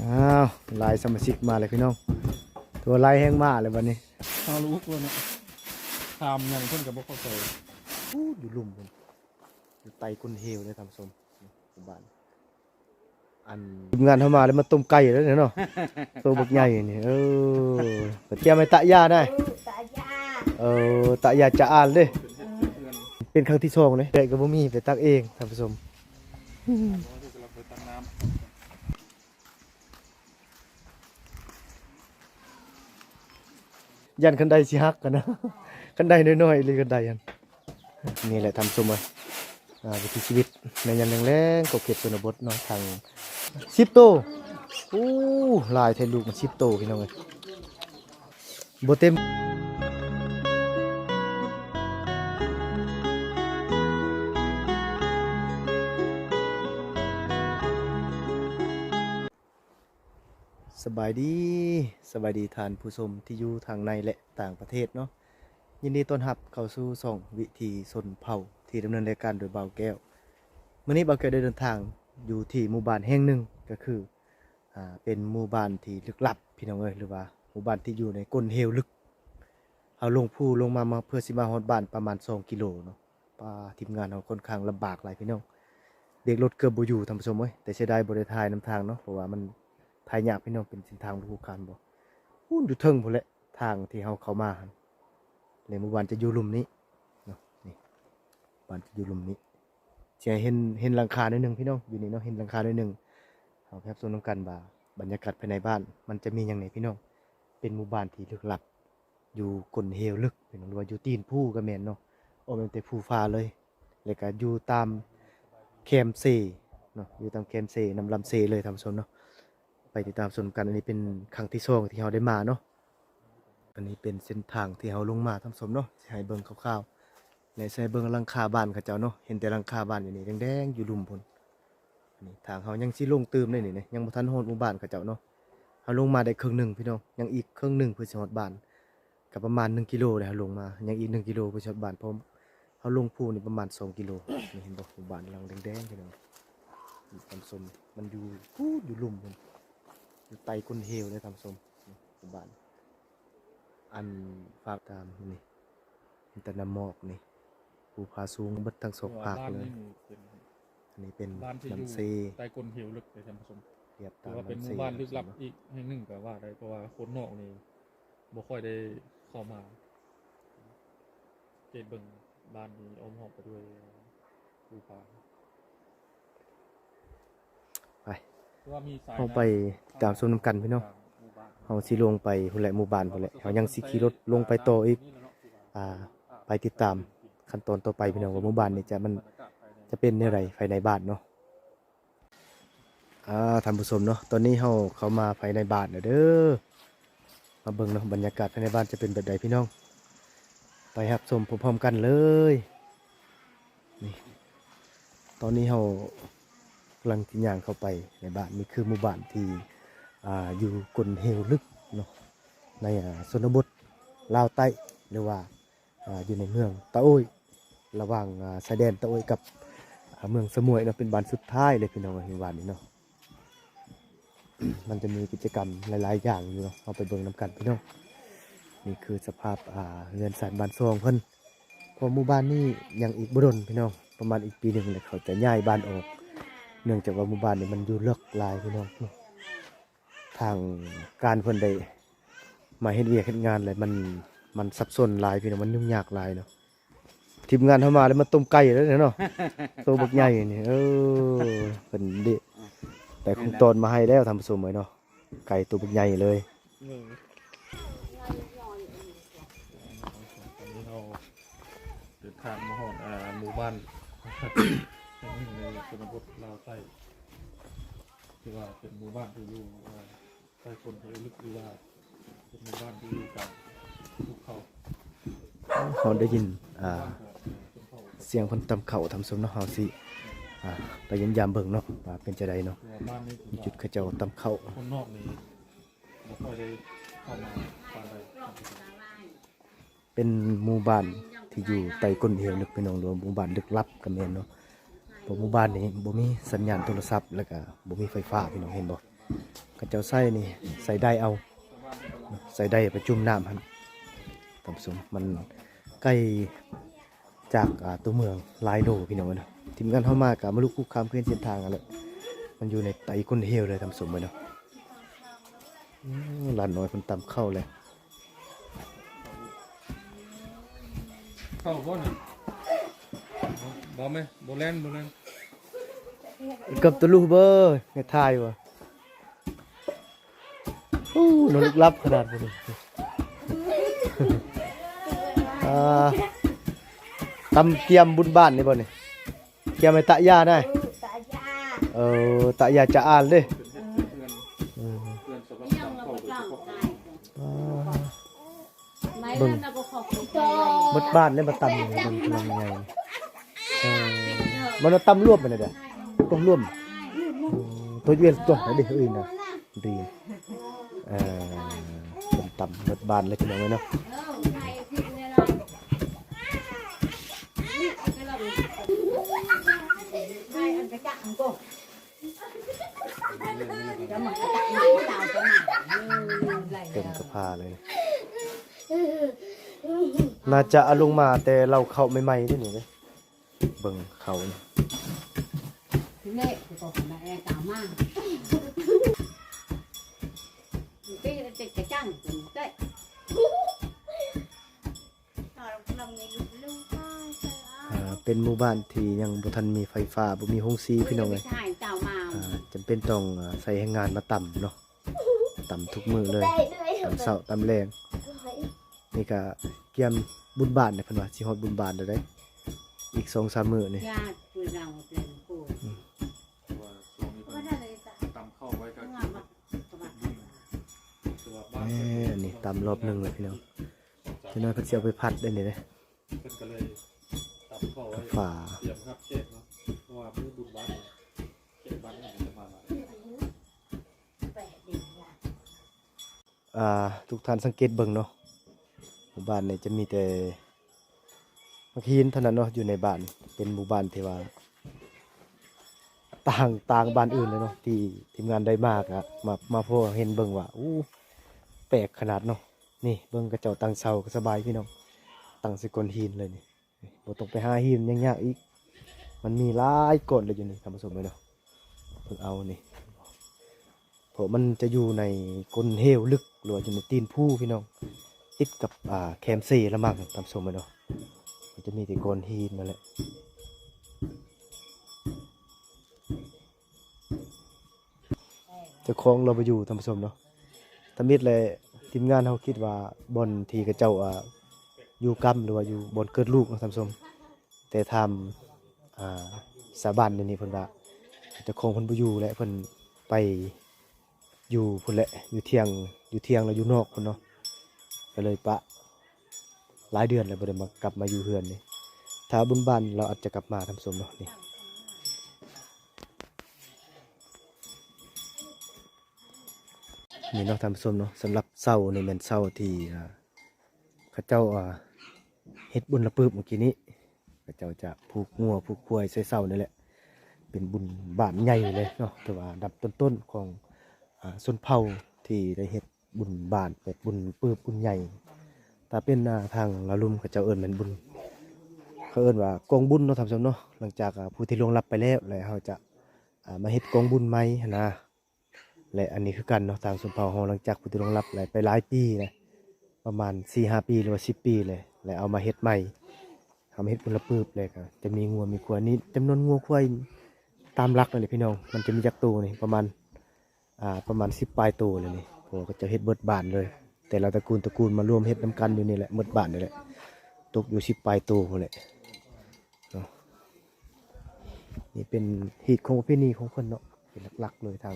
ອ້າວ ຫຼາຍສະມາຊິກມາແລ້ວພີ່ນ້ອງ ໂຕຫຼາຍແຮງມາແລ້ວບັດນີ້. ເຮົາລູກວ່າເນາະ ຖາມຫຍັງເພິ່ນກໍບໍ່ເຂົ້າໃຈ. ໂອ້ ຢູ່ລຸ່ມພຸ້ນ ຢູ່ໃຕ້ກົ້ນເຫວເດ້ທ່ານຜູ້ຊົມ ບ້ານ ອັນທີມງານເຮົາມາແລ້ວ ມາຕົ້ມໄກ່ແລ້ວເນາະ ໂຕບັກໃຫຍ່ນີ້. ເອີ ໄປຕຽມໃຫ້ຕະຢາໄດ້ ເອີ ຕະຢາ ເອີ ຕະຢາຈະອ່ານເດ້. ເອີ ເປັນຄັ້ງທີສອງເດ້ ແດດກໍບໍ່ມີ ໄປຕັກເອງທ່ານຜູ້ຊົມ. ຢ້ານຄັນໄດຊິຫັກຫັ້ນນະ ຄັນໄດນ້ອຍໆອີ່ຫຼີ ຄັນໄດຫັ້ນ. ນີ້ແຫຼະທ່ານຜູ້ຊົມເອີຍ ອ່າ ວິຖີຊີວິດໃນຍາມແລງໆ ຂອບເຂດຊົນນະບົດເນາະ ທາງສິບໂຕ. ໂອ້ ຫຼາຍແທ້ ລູກມັນສິບໂຕພີ່ນ້ອງເອີຍ ບໍ່ເຕັມ. ສະບາຍດີ ສະບາຍດີທ່ານຜູ້ຊົມທີ່ຢູ່ທາງໃນ ແລະ ຕ່າງປະເທດເນາະ. ຍິນດີຕ້ອນຮັບເຂົ້າສູ່ຊ່ອງວິຖີຊົນເຜົ່າ ທີ່ດຳເນີນລາຍການໂດຍບ່າວແກ້ວ. ມື້ນີ້ບ່າວແກ້ວໄດ້ເດີນທາງຢູ່ທີ່ໝູ່ບ້ານແຫ່ງໜຶ່ງ ກໍຄື ອ່າ ເປັນໝູ່ບ້ານທີ່ລຶກລັບພີ່ນ້ອງເອີຍ ຫຼືວ່າໝູ່ບ້ານທີ່ຢູ່ໃນກົ້ນເຫວລຶກ. ເຮົາລົງພູລົງມາ ມາເພື່ອຊິມາຮອດບ້ານປະມານສອງກິໂລເນາະ. ປາ ທີມງານເຮົາຂ້ອນຂ້າງລຳບາກຫຼາຍພີ່ນ້ອງ ເບຣກລົດເກືອບບໍ່ຢູ່ທ່ານຜູ້ຊົມເອີຍ. ແຕ່ເສຍດາຍບໍ່ໄດ້ຖ່າຍນຳທາງເນາະ ເພາະວ່າມັນຖ່າຍຍາກພີ່ນ້ອງ ເປັນເສັ້ນທາງລູກຄານບໍ່ ພຸ້ນຢູ່ເທິງພຸ້ນແຫຼະ ທາງທີ່ເຮົາເຂົ້າມາຫັ້ນ. ແລະ ໝູ່ບ້ານຈະຢູ່ລຸ່ມນີ້ເນາະ ນີ້ ບ້ານຈະຢູ່ລຸ່ມນີ້ ຊິໃຫ້ເຫັນ ເຫັນຫຼັງຄາໜ້ອຍໜຶ່ງພີ່ນ້ອງ ຢູ່ນີ້ເນາະ ເຫັນຫຼັງຄາໜ້ອຍໜຶ່ງ. ເຮົາໄປຮັບຊົມນຳກັນວ່າບັນຍາກາດພາຍໃນບ້ານມັນຈະມີຫຍັງແດ່ພີ່ນ້ອງ. ເປັນໝູ່ບ້ານທີ່ລຶກລັບ ຢູ່ກົ້ນເຫວລຶກພີ່ນ້ອງ ຫຼືວ່າຢູ່ຕີນພູກໍແມ່ນເນາະ ບໍ່ແມ່ນແຕ່ພູຟ້າເລີຍ. ແລ້ວກໍຢູ່ຕາມແຄມເຊເນາະ ຢູ່ຕາມແຄມເຊ ນຳລຳເຊເລີຍທ່ານຜູ້ຊົມເນາະ. ໄປຕິດຕາມຊົມກັນ ອັນນີ້ເປັນຄັ້ງທີສອງທີ່ເຮົາໄດ້ມາເນາະ. ອັນນີ້ເປັນເສັ້ນທາງທີ່ເຮົາລົງມາທ່ານຜູ້ຊົມເນາະ ຊິໃຫ້ເບິ່ງຄ່າວໆ ແລະ ຊິໃຫ້ເບິ່ງຫຼັງຄາບ້ານເຂົາເຈົ້າເນາະ. ເຫັນແຕ່ຫຼັງຄາບ້ານຢູ່ນີ້ແດງໆ ຢູ່ລຸ່ມພຸ້ນ. ນີ້ທາງເຮົາຍັງຊິລົງຕື່ມເດ້ນີ້ ຍັງບໍ່ທັນຮອດໝູ່ບ້ານເຂົາເຈົ້າເນາະ. ເຮົາລົງມາໄດ້ເຄິ່ງໜຶ່ງພີ່ນ້ອງ ຍັງອີກເຄິ່ງໜຶ່ງເພື່ອຊິຮອດບ້ານ ກໍປະມານໜຶ່ງກິໂລເດ້ ເຮົາລົງມາ ຍັງອີກໜຶ່ງກິໂລເພື່ອຊິຮອດບ້ານ. ເພາະເຮົາລົງພູນີ້ປະມານສອງກິໂລ. ນີ້ເຫັນບໍ່ ໝູ່ບ້ານຫຼັງແດງໆ ພີ່ນ້ອງ ທ່ານຜູ້ຊົມ ມັນຢູ່ພຸ້ນ ຢູ່ລຸ່ມພຸ້ນ ຢູ່ໃຕ້ກົ້ນເຫວເດ້ທ່ານຜູ້ຊົມ. ນີ້ໝູ່ບ້ານ ອັນ ຟາກຕາມນີ້ ເຫັນແຕ່ນ້ຳໝອກນີ້ ພູຜາສູງເບິດທັງສອງພາກເລີຍ. ອັນນີ້ເປັນ ອັນນີ້ເປັນ ບ້ານທີ່ຢູ່ ນ້ຳເຊ ໃຕ້ກົ້ນເຫວເລິກເດ້ທ່ານຜູ້ຊົມ ຮຽບຕາມ ຖືວ່າເປັນ ນ້ຳເຊ ໝູ່ບ້ານລຶກລັບອີກແຫ່ງໜຶ່ງກໍວ່າໄດ້ ເພາະວ່າຄົນນອກນີ້ບໍ່ຄ່ອຍໄດ້ເຂົ້າມາ. ເກດເບິ່ງບ້ານນີ້ອ້ອມຮອບໄປດ້ວຍພູຜາ. ໄປ ເຮົາໄປຕາມຊົມນຳກັນພີ່ນ້ອງ. ເຮົາຊິລົງໄປພຸ້ນແຫຼະ ໝູ່ບ້ານພຸ້ນແຫຼະ ເຮົາຍັງຊິຂີ່ລົດລົງໄປຕໍ່ອີກ. ອ່າ ໄປຕິດຕາມຂັ້ນຕອນຕໍ່ໄປພີ່ນ້ອງ ວ່າໝູ່ບ້ານນີ້ຈະ ມັນຈະເປັນແນວໃດພາຍໃນບ້ານເນາະ. ອ່າ ທ່ານຜູ້ຊົມເນາະ ຕອນນີ້ເຮົາເຂົ້າມາພາຍໃນບ້ານແລ້ວເດີ. ມາເບິ່ງເນາະ ບັນຍາກາດພາຍໃນບ້ານຈະເປັນແບບໃດພີ່ນ້ອງ ໄປຮັບຊົມພ້ອມໆກັນເລີຍ. ນີ້ ຕອນນີ້ເຮົາກຳລັງຊິຍ່າງເຂົ້າໄປໃນບ້ານ. ນີ້ຄືໝູ່ບ້ານທີ່ ອ່າ ຢູ່ກົ້ນເຫວເລິກເນາະ ໃນ ອ່າ ຊົນນະບົດລາວໃຕ້ ຫຼືວ່າ ອ່າ ຢູ່ໃນເມືອງຕາໂອ້ຍ ລະຫວ່າງ ອ່າ ຊາຍແດນຕາໂອ້ຍກັບ ອ່າ ເມືອງສະໝວຍເນາະ. ເປັນບ້ານສຸດທ້າຍເລີຍພີ່ນ້ອງເອີຍ ບ້ານນີ້ເນາະ. ມັນຈະມີກິດຈະກຳຫຼາຍໆຢ່າງຢູ່ເນາະ ເຮົາໄປເບິ່ງນຳກັນພີ່ນ້ອງ. ນີ້ຄືສະພາບ ອ່າ ເຮືອນຊານບ້ານຊ່ອງເພິ່ນ. ເພາະໝູ່ບ້ານນີ້ຍັງອີກບໍ່ດົນພີ່ນ້ອງ ປະມານອີກປີໜຶ່ງແລ້ວເຂົາຈະຍ້າຍບ້ານອອກ ເນື່ອງຈາກວ່າໝູ່ບ້ານນີ້ມັນຢູ່ເລິກຫຼາຍພີ່ນ້ອງ. ທາງການເພິ່ນໄດ້ມາເຮັດວຽກເຮັດງານແລ້ວ ມັນ ມັນສັບສົນຫຼາຍພີ່ນ້ອງ ມັນຫຍຸ້ງຍາກຫຼາຍເນາະ. ທີມງານເຮົາມາແລ້ວ ມາຕົ້ມໄກ່ແລ້ວເນາະ ໂຕບັກໃຫຍ່ນີ້. ເອີ ເພິ່ນໄດ້ ໄດ້ຂອງຕ້ອນມາໃຫ້ແລ້ວທ່ານຜູ້ຊົມເອີຍເນາະ ໄກ່ໂຕບັກໃຫຍ່ເລີຍ. ເອີ ຕອນນີ້ເຮົາເດີນທາງມາຮອດ ອ່າ ໝູ່ບ້ານແຫ່ງໜຶ່ງໃນຊົນນະບົດລາວໃຕ້ ຖືວ່າເປັນໝູ່ບ້ານທີ່ຢູ່ ອ່າ ໃຕ້ກົ້ນເຫວເລິກ ຫຼືວ່າເປັນໝູ່ບ້ານທີ່ຢູ່ກາງພູເຂົາ. ເຮົາໄດ້ຍິນ ອ່າ ສຽງເພິ່ນຕຳເຂົ້າທ່ານຜູ້ຊົມເນາະ ເຮົາຊິ ອ່າ ໄປຢ້ຽມຢາມເບິ່ງເນາະ ວ່າເປັນຈັ່ງໃດເນາະ ຈຸດເຂົາເຈົ້າຕຳເຂົ້າ. ຄົນນອກນີ້ບໍ່ຄ່ອຍໄດ້ເຂົ້າມາປານໃດ. ເປັນໝູ່ບ້ານທີ່ຢູ່ໃຕ້ກົ້ນເຫວເລິກພີ່ນ້ອງ ຫຼືວ່າໝູ່ບ້ານລຶກລັບກໍແມ່ນເນາະ. ເພາະໝູ່ບ້ານນີ້ບໍ່ມີສັນຍານໂທລະສັບ ແລ້ວກໍບໍ່ມີໄຟຟ້າພີ່ນ້ອງ ເຫັນບໍ່? ເ ເຂົາເຈົ້າໃສ່ນີ້ ໃສ່ໄດເອົາ ໃສ່ໄດໄປຈຸ່ມນ້ຳຫັ້ນ ທ່ານຜູ້ຊົມ. ມັນໄກຈາກ ອ່າ ຕົວເມືອງຫຼາຍໂລພີ່ນ້ອງເອີຍເນາະ. ທີມງານເຮົາມາກະມາລຸກຄຸກຄາມຄືເສັ້ນທາງຫັ້ນແຫຼະ ມັນຢູ່ໃນໃຕ້ກົ້ນເຫວເລີຍ ທ່ານຜູ້ຊົມເອີຍເນາະ. ອືມ ຫຼານນ້ອຍເພິ່ນຕຳເຂົ້າແລ້ວ. ເຂົ້າບໍ່ນີ້? ບໍ່ແມ່ນ ບໍ່ແລ່ນ ບໍ່ແລ່ນ. ກັບຕະລຸເບີ ໃຫ້ຖ່າຍບໍ່? ໂອ້ ນອນລຶກຫຼັບຂະໜາດພຸ້ນ. ອ່າ ຕຳກຽມບຸນບ້ານນີ້ບໍ່ນີ້? ກຽມໃຫ້ຕະຢານະ. ເອີ ຕະຢາຈະອ່ານເດ້. ເອີ ເອີ ເບິ່ງ ໝົດບ້ານເລີຍມາຕຳນີ້ ເບິ່ງພະລັງໃຫຍ່. ເອີ ມັນຕຳລວມໄປແລ້ວເດ້ ຕົວລວມ ຕົວເວນຕົວເດ້ເອີຍນະ ດີ. ເອີ ເປັນຕຳເບິດບ້ານເລີຍພີ່ນ້ອງເອີຍເນາະ. ເຕັມກະພາເລີຍ. ໜ້າຈະເອົາລົງມາແຕ່ເລົາເຂົ້າໃໝ່ໆເດ້ນີ້ເດ້. ເບິ່ງເຂົ້ານີ້ ອ່າ ເປັນໝູ່ບ້ານທີ່ຍັງບໍ່ທັນມີໄຟຟ້າ ບໍ່ມີໂຮງສີພີ່ນ້ອງເອີຍ. ອ່າ ຈຳເປັນຕ້ອງ ອ່າ ໃຊ້ແຮງງານມາຕຳເນາະ ຕຳທຸກມື້ເລີຍ ຕຳເຊົ້າຕຳແລງ. ນີ້ກະກຽມບຸນບ້ານເດ້ ເພິ່ນວ່າຊິຮອດບຸນບ້ານແລ້ວເດ້ ອີກສອງສາມມື້ນີ້. ອືມ ແມ່ນ ນີ້ຕຳລອບໜຶ່ງແລ້ວພີ່ນ້ອງ. ຈັກໜ້ອຍເພິ່ນຊິເອົາໄປຜັດໄດ້ນີ້ເດ້. ເພິ່ນກໍເລີຍຕຳເຂົ້າໄວ້ ຝາ ຕຽມຮັບແຂກເນາະ ເພາະວ່າມື້ບຸນບ້ານ ແຂກບ້ານອື່ນຈະມາຫຼາຍ. ອ່າ ທຸກທ່ານສັງເກດເບິ່ງເນາະ ໝູ່ບ້ານນີ້ຈະມີແຕ່ໝາກຫີນເທົ່ານັ້ນເນາະ ຢູ່ໃນບ້ານ. ເປັນໝູ່ບ້ານທີ່ວ່າຕ່າງ ຕ່າງບ້ານອື່ນເລີຍເນາະ ທີ່ທີມງານໄດ້ມາກະ ມາ ມາພໍເຫັນເບິ່ງວ່າ ໂອ້ ແປກຂະໜາດເນາະ. ນີ້ເບິ່ງ ເຂົາເຈົ້າຕັ້ງເສົາກໍສະບາຍພີ່ນ້ອງ ຕັ້ງໃສ່ກ້ອນຫີນເລີຍນີ້. ບໍ່ຕ້ອງໄປຫາຫີນຫຍັງຍາກອີກ ມັນມີຫຼາຍກ້ອນເລີຍຢູ່ນີ້ ທ່ານຜູ້ຊົມເອີຍເນາະ. ເພິ່ນເອົານີ້ ເພາະມັນຈະຢູ່ໃນກົ້ນເຫວເລິກ ຫຼືວ່າຢູ່ໃນຕີນພູພີ່ນ້ອງ ຕິດກັບ ອ່າ ແຄມເຊລະມັ່ງ ທ່ານຜູ້ຊົມເອີຍເນາະ. ມັນຈະມີແຕ່ກ້ອນຫີນນັ້ນແຫຼະ. ເຈົ້າຂອງລາວບໍ່ຢູ່ ທ່ານຜູ້ຊົມເນາະ. ທຳອິດແຫຼະ ທີມງານເຮົາຄິດວ່າບ່ອນທີ່ເຂົາເຈົ້າ ອ່າ ຢູ່ກຳ ຫຼືວ່າຢູ່ບ່ອນເກີດລູກເນາະ ທ່ານຜູ້ຊົມ. ແຕ່ທາງ ອ່າ ຊາວບ້ານຢູ່ນີ້ເພິ່ນວ່າ ເຈົ້າຂອງເພິ່ນບໍ່ຢູ່ແຫຼະ ເພິ່ນໄປຢູ່ພຸ້ນແຫຼະ ຢູ່ທ່ຽງ ຢູ່ທ່ຽງ ແລ້ວຢູ່ນອກພຸ້ນເນາະ. ກໍເລີຍປະຫຼາຍເດືອນແລ້ວ ບໍ່ໄດ້ມາ ກັບມາຢູ່ເຮືອນນີ້. ຖ້າບຸນບ້ານລາວອາດຈະກັບມາ ທ່ານຜູ້ຊົມເນາະ. ນີ້ ນີ້ເນາະ ທ່ານຜູ້ຊົມເນາະ ສຳລັບເສົານີ້ແມ່ນເສົາທີ່ ອ່າ ເຂົາເຈົ້າ ອ່າ ເຮັດບຸນລະປຶບເມື່ອກີ້ນີ້ ເຂົາເຈົ້າຈະຜູກງົວຜູກຄວາຍໃສ່ເສົານີ້ແຫຼະ. ເປັນບຸນບ້ານໃຫຍ່ເລີຍເນາະ ຖືວ່າອັນດັບຕົ້ນໆຂອງ ອ່າ ຊົນເຜົ່າທີ່ໄດ້ເຮັດບຸນບ້ານແບບບຸນປຶບບຸນໃຫຍ່. ຖ້າເປັນ ອ່າ ທາງລາວລຸ່ມເຂົາເຈົ້າເອີ້ນແມ່ນບຸນ ເຂົາເອີ້ນວ່າກອງບຸນເນາະ ທ່ານຜູ້ຊົມເນາະ. ຫຼັງຈາກ ອ່າ ຜູ້ທີ່ລ່ວງລັບໄປແລ້ວ ແລ້ວເຮົາຈະ ອ່າ ມາເຮັດກອງບຸນໃໝ່ຫັ້ນນະ. ແລະ ອັນນີ້ຄືກັນເນາະ ທາງຊົນເຜົ່າເຮົາ ຫຼັງຈາກຜູ້ທີ່ລ່ວງລັບແລ້ວໄປຫຼາຍປີແລ້ວ ປະມານສີ່ຫ້າປີ ຫຼືວ່າສິບປີແລ້ວ ແລ້ວເອົາມາເຮັດໃໝ່ ເອົາມາເຮັດບຸນລະປຶບ ແລ້ວກໍຈະມີງົວມີຄວາຍ. ນີ້ຈຳນວນງົວຄວາຍຕາມຫຼັກນີ້ແຫຼະພີ່ນ້ອງ ມັນຈະມີຈັກໂຕນີ້ ປະມານ ອ່າ ປະມານສິບປາຍໂຕແລ້ວນີ້ ເພາະວ່າເຂົາເຈົ້າເຮັດເບິດບ້ານເລີຍ. ແຕ່ລະຕະກູນ ຕະກູນມາລວມເຮັດນຳກັນຢູ່ນີ້ແຫຼະ ເບິດບ້ານນີ້ແຫຼະ ຕົກຢູ່ສິບປາຍໂຕພຸ້ນແຫຼະເນາະ. ນີ້ເປັນຮີດຂອງປະເພນີຂອງເພິ່ນເນາະ ເປັນຫຼັກໆເລີຍ ທາງ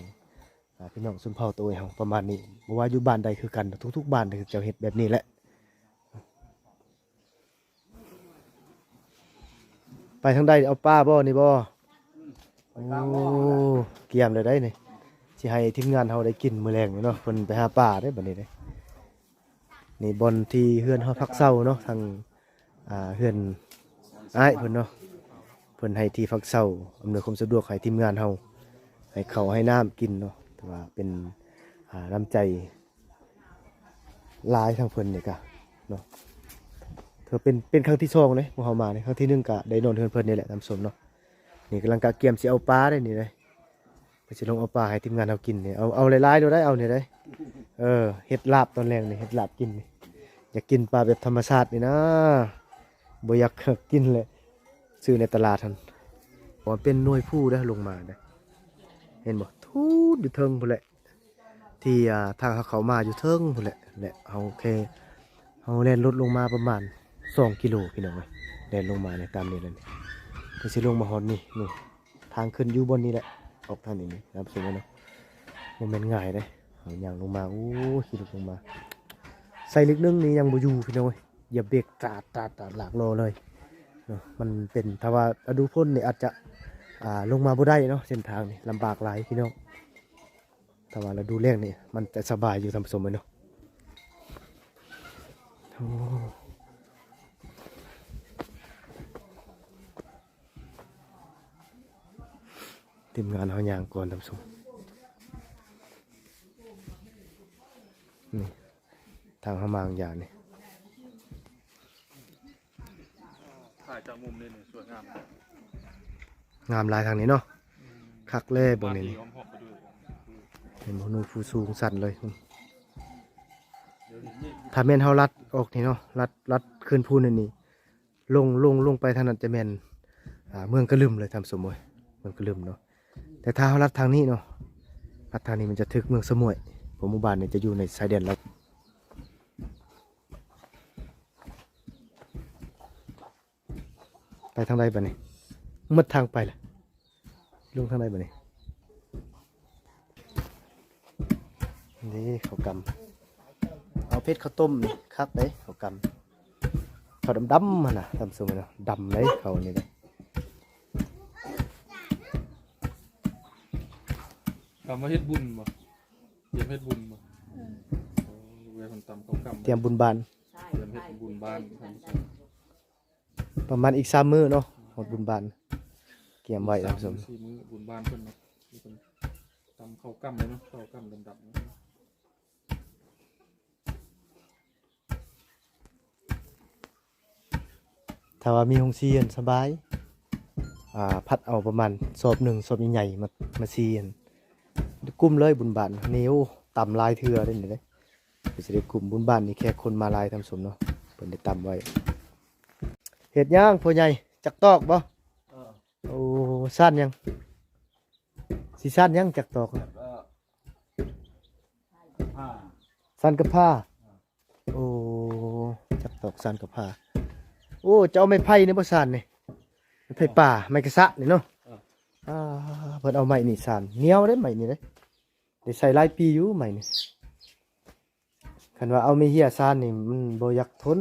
ອ່າ ພີ່ນ້ອງຊົນເຜົ່າໂຕເອເຮົາປະມານນີ້. ບໍ່ວ່າຢູ່ບ້ານໃດຄືກັນ ທຸກໆບ້ານເຂົາເຈົ້າເຮັດແບບນີ້ແຫຼະ. ໄປທາງໃດ ເອົາປ່າບໍ່ນີ້ບໍ່? ໂອ້ ກຽມແລ້ວໄດ໋ນີ້ ຊິໃຫ້ທີມງານເຮົາໄດ້ກິນມື້ແລງນີ້ເນາະ. ເພິ່ນໄປຫາປ່າເດ້ບັດນີ້ເດ້. ນີ້ບ່ອນທີ່ເຮືອນເຮົາພັກເຊົາເນາະ ທາງ ອ່າ ເຮືອນອ້າຍເພິ່ນເນາະ ເພິ່ນໃຫ້ທີ່ພັກເຊົາ ອຳນວຍຄວາມສະດວກໃຫ້ທີມງານເຮົາ ໃຫ້ເຂົ້າໃຫ້ນ້ຳກິນເນາະ. ຖືວ່າເປັນ ອ່າ ນ້ຳໃຈຫຼາຍທາງເພິ່ນນີ້ກະເນາະ. ຖືເປັນ ເປັນຄັ້ງທີສອງເດ້ພວກເຮົາມານີ້, ຄັ້ງທີໜຶ່ງກະໄດ້ນອນເຮືອນເພິ່ນນີ້ແຫຼະທ່ານຜູ້ຊົມເນາະ. ນີ້ກຳລັງກະກຽມຊິເອົາປາເດ້ນີ້ເດ້. ເພິ່ນຊິລົງເອົາປາໃຫ້ທີມງານເຮົາກິນນີ້. ເອົາ ເອົາຫຼາຍໆໂລດໄດ໋ ເອົານີ້ໄດ໋. ເອີ ເຮັດລາບຕອນແລງນີ້ ເຮັດລາບກິນນີ້. ຢາກກິນປາແບບທຳມະຊາດນີ້ນາ, ບໍ່ຢາກກິນແຫຼະ ຊື້ໃນຕະຫຼາດຫັ້ນ. ເພາະວ່າເປັນໜ່ວຍພູເດ້ ລົງມາເດ້. ເຫັນບໍ່? ທູດຢູ່ເທິງພຸ້ນແຫຼະ ທີ່ ອ່າ ທາງເຮົາເຂົ້າມາຢູ່ເທິງພຸ້ນແຫຼະ. ແລະ ເຮົາແຄ່ ເຮົາແລ່ນລົດລົງມາປະມານສອງກິໂລ ພີ່ນ້ອງເອີຍ, ແລ່ນລົງມາໃນຕາມນີ້ແຫຼະ. ເພິ່ນຊິລົງມາຮອດນີ້ ນີ້ ທາງຂຶ້ນຢູ່ບ່ອນນີ້ແຫຼະ, ອອກທາງນີ້ນີ້ ທ່ານຜູ້ຊົມເນາະ. ບໍ່ແມ່ນງ່າຍເດ້ ເຮົາຍ່າງລົງມາ. ໂອ້ຍ ຂີ່ລົດລົງມາ ໃສ່ລິກໜຶ່ງນີ້ຍັງບໍ່ຢູ່ ພີ່ນ້ອງເອີຍ. ຢຽບເບຣກຕາດໆໆ ລາກລໍ້ເລີຍເນາະ. ມັນເປັນ ຖ້າວ່າລະດູຝົນນີ້ອາດຈະ ອ່າ ລົງມາບໍ່ໄດ້ເນາະ, ເສັ້ນທາງນີ້ລຳບາກຫຼາຍ ພີ່ນ້ອງ. ຖ້າວ່າລະດູແລ້ງນີ້ມັນຈະສະບາຍຢູ່ ທ່ານຜູ້ຊົມເອີຍເນາະ. ໂອ້ ທີມງານເຮົາຍ່າງກ່ອນ ທ່ານຜູ້ຊົມ. ນີ້ ທາງເຮົາມາຫຍັງຢ່າງນີ້ ຖ່າຍຈາກມຸມນີ້ ນີ້ສວຍງາມ ງາມຫຼາຍທາງນີ້ເນາະ. ອືມ ຄັກແລ້ວເບິ່ງນີ້ ເຫັນບໍ່? ໜ່ວຍພູສູງຊັນເລີຍ. ຖ້າແມ່ນເຮົາລັດອອກນີ້ເນາະ ລັດ ລັດຂຶ້ນພູນີ້ນີ້ ລົງ ລົງ ລົງໄປທາງນັ້ນຈະແມ່ນ ອ່າ ເມືອງກະລຶມເລີຍ ທ່ານຜູ້ຊົມເອີຍ, ເມືອງກະລຶມເນາະ. ແຕ່ຖ້າເຮົາລັດທາງນີ້ເນາະ ລັດທາງນີ້ມັນຈະຖືກເມືອງສະໝ້ວຍ, ເພາະໝູ່ບ້ານນີ້ຈະຢູ່ໃນຊາຍແດນລາວ. ໄປທາງໃດບາດນີ້? ໝົດທາງໄປລະ. ລົງທາງໃດບາດນີ້? ນີ້ເຂົ້າກຳ ເອົາເຜັດເຂົ້າຕົ້ມນີ້ຄັກເດ້ ເຂົ້າກຳ ເຂົ້າດຳໆຫັ້ນນະ ທ່ານຜູ້ຊົມເນາະ. ດຳເດ້ເຂົ້ານີ້ເດ້. ກຳມາເຮັດບຸນບໍ່? ຕຽມເຮັດບຸນບໍ່? ເອີ ເອີ ເວລາເພິ່ນຕຳເຂົ້າກຳ ຕຽມບຸນບ້ານ ຕຽມເຮັດບຸນບ້ານ ປະມານອີກສາມມື້ເນາະ ຮອດບຸນບ້ານ ກຽມໄວ້ ສາມມື້ ທ່ານຜູ້ຊົມ ສີ່ມື້ບຸນບ້ານເພິ່ນເນາະ. ເພິ່ນຕຳເຂົ້າກຳເລີຍເນາະ ເຂົ້າກຳດຳໆ. ຖ້າວ່າມີໂຮງສີຫັ້ນສະບາຍ ອ່າ ພັດເອົາປະມານສອບໜຶ່ງ ສອບໃຫຍ່ໆ ມາ ມາສີຫັ້ນ ກຸ້ມເລີຍບຸນບ້ານນີ້. ໂອ້ ຕຳຫຼາຍເທື່ອເດ້ນີ້ເດ້. ເພິ່ນຊິໄດ້ກຸ້ມບຸນບ້ານນີ້ ແຂກຄົນມາຫຼາຍ ທ່ານຜູ້ຊົມເນາະ, ເພິ່ນໄດ້ຕຳໄວ້. ເຮັດຫຍັງພໍ່ໃຫຍ່? ຈັກຕອກບໍ່? ເອີ ໂອ້ ຊານຫຍັງ? ຊິຊານຫຍັງຈັກຕອກ? ເອີ ຊານກັບພ້າ. ໂອ້ ຈັກຕອກຊານກັບພ້າ. ໂອ້ ຈະເອົາໄມ້ໄຜ່ນີ້ບໍ່ຊານນີ້? ໄມ້ໄຜ່ປ່າ ໄມ້ກະສະນີ້ເນາະ. ເອີ ອ່າ ເພິ່ນເອົາໄມ້ນີ້ຊານ ໜຽວເດ້ໄມ້ນີ້ເດ້. ໄດ້ໃຊ້ຫຼາຍປີຢູ່ໄມ້ນີ້. ຄັນວ່າເອົາໄມ້ເຫຍຊານນີ້ມັນບໍ່ຢາກທົນ,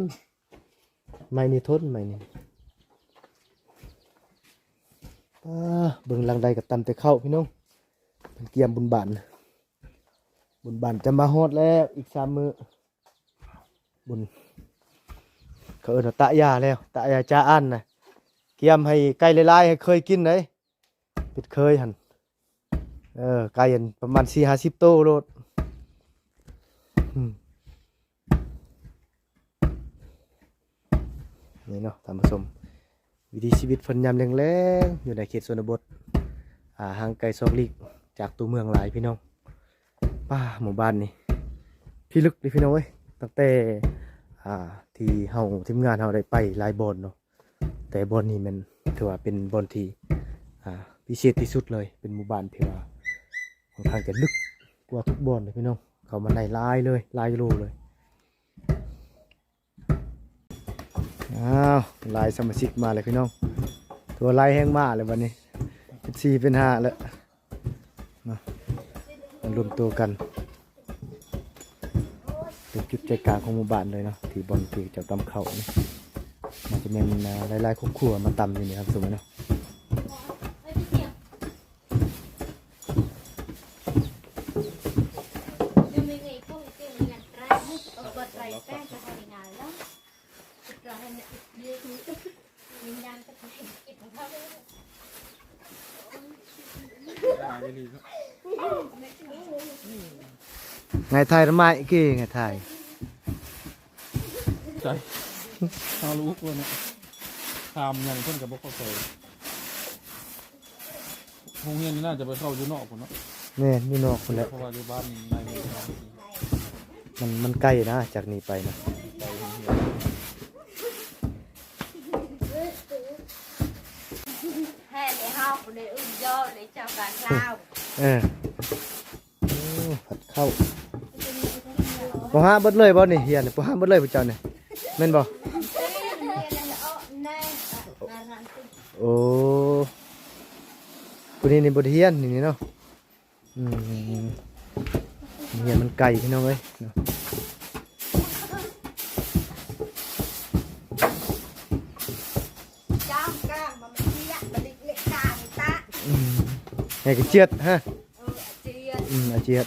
ໄມ້ນີ້ທົນ ໄມ້ນີ້. ອ່າ ເບິ່ງຫຼັງໃດກໍຕຳແຕ່ເຂົ້າ ພີ່ນ້ອງ. ເພິ່ນກຽມບຸນບ້ານ, ບຸນບ້ານຈະມາຮອດແລ້ວ ອີກສາມມື້. ບຸນ ເຂົາເອີ້ນວ່າຕະຢາແລ້ວ ຕະຢາຈາອັນນະ. ກຽມໃຫ້ໄກ່ຫຼາຍໆ ໃຫ້ເຄີຍກິນເດ້. ເປັດເຄີຍຫັ້ນ ເອີ ໄກ່ຫັ້ນປະມານສີ່ຫ້າສິບໂຕໂລດ. ອືມ ນີ້ເນາະທ່ານຜູ້ຊົມ ວິຖີຊີວິດເພິ່ນຍາມແລງໆ ຢູ່ໃນເຂດຊົນນະບົດ ອ່າ ຫ່າງໄກສອກຫຼີກຈາກຕົວເມືອງຫຼາຍ ພີ່ນ້ອງ. ປ້າ ໝູ່ບ້ານນີ້ພິລຶກເດ້ ພີ່ນ້ອງເອີຍ. ຕັ້ງແຕ່ ອ່າ ທີ່ເຮົາ ທີມງານເຮົາໄດ້ໄປຫຼາຍບ່ອນເນາະ ແຕ່ບ່ອນນີ້ແມ່ນຖືວ່າເປັນບ່ອນທີ່ ອ່າ ພິເສດທີ່ສຸດເລີຍ, ເປັນໝູ່ບ້ານທີ່ວ່າຄ່ອນຂ້າງຈະລຶກກວ່າທຸກບ່ອນເລີຍ ພີ່ນ້ອງ. ເຂົ້າມາໃນຫຼາຍເລີຍ ຫຼາຍກິໂລເລີຍ. ອ້າວ ຫຼາຍສະມາຊິກມາແລ້ວ ພີ່ນ້ອງ, ທົ່ວຫຼາຍແຮງມາແລ້ວບັດນີ້ ເປັນສີ່ເປັນຫ້າແລ້ວ. ເນາະ ມາລວມຕົວກັນ ເປັນຈຸດໃຈກາງຂອງໝູ່ບ້ານເລີຍເນາະ ທີ່ບ່ອນທີ່ເຈົ້າຕຳເຂົ້ານີ້. ມັນຈະແມ່ນ ອ່າ ຫຼາຍໆຄອບຄົວມາຕຳຢູ່ນີ້ ທ່ານຜູ້ຊົມເນາະ. ຫຼາຍອີ່ຫຼີເນາະ. ໄງຖ່າຍທຳໄມ ອີກ ໄງຖ່າຍ ໃຈ ເຮົາລູກວ່າເນາະ ຖາມຫຍັງເພິ່ນກໍບໍ່ເຂົ້າໃຈ. ໂຮງຮຽນນີ້ໜ້າຈະໄປເຂົ້າຢູ່ນອກພຸ້ນເນາະ. ແມ່ນ ຢູ່ນອກພຸ້ນແຫຼະ ເພາະວ່າຢູ່ບ້ານໃນເມືອງມັນ ມັນໄກນະ ຈາກນີ້ໄປນະ ໄກໂຮງຮຽນ. ແທ້ແລ້ວ ເຮົາບໍ່ໄດ້ອຶ້ງຍໍເລີຍ ເຈົ້າການລາວ. ເອີ ໂອ້ ຜັດເຂົ້າ ບໍ່ຫາເບິດເລີຍບໍ່ນີ້? ຮຽນບໍ່ຫາເບິດເລີຍພວກເຈົ້ານີ້ ແມ່ນບໍ່? ໂອ້ ຜູ້ນີ້ນີ້ບໍ່ໄດ້ຮຽນນີ້ເນາະ. ອືມ ຮຽນມັນໄກພີ່ນ້ອງເອີຍເນາະ. ອືມ ໃຫ້ກະຈຽດຮະ. ອືມ ອາຈຽດ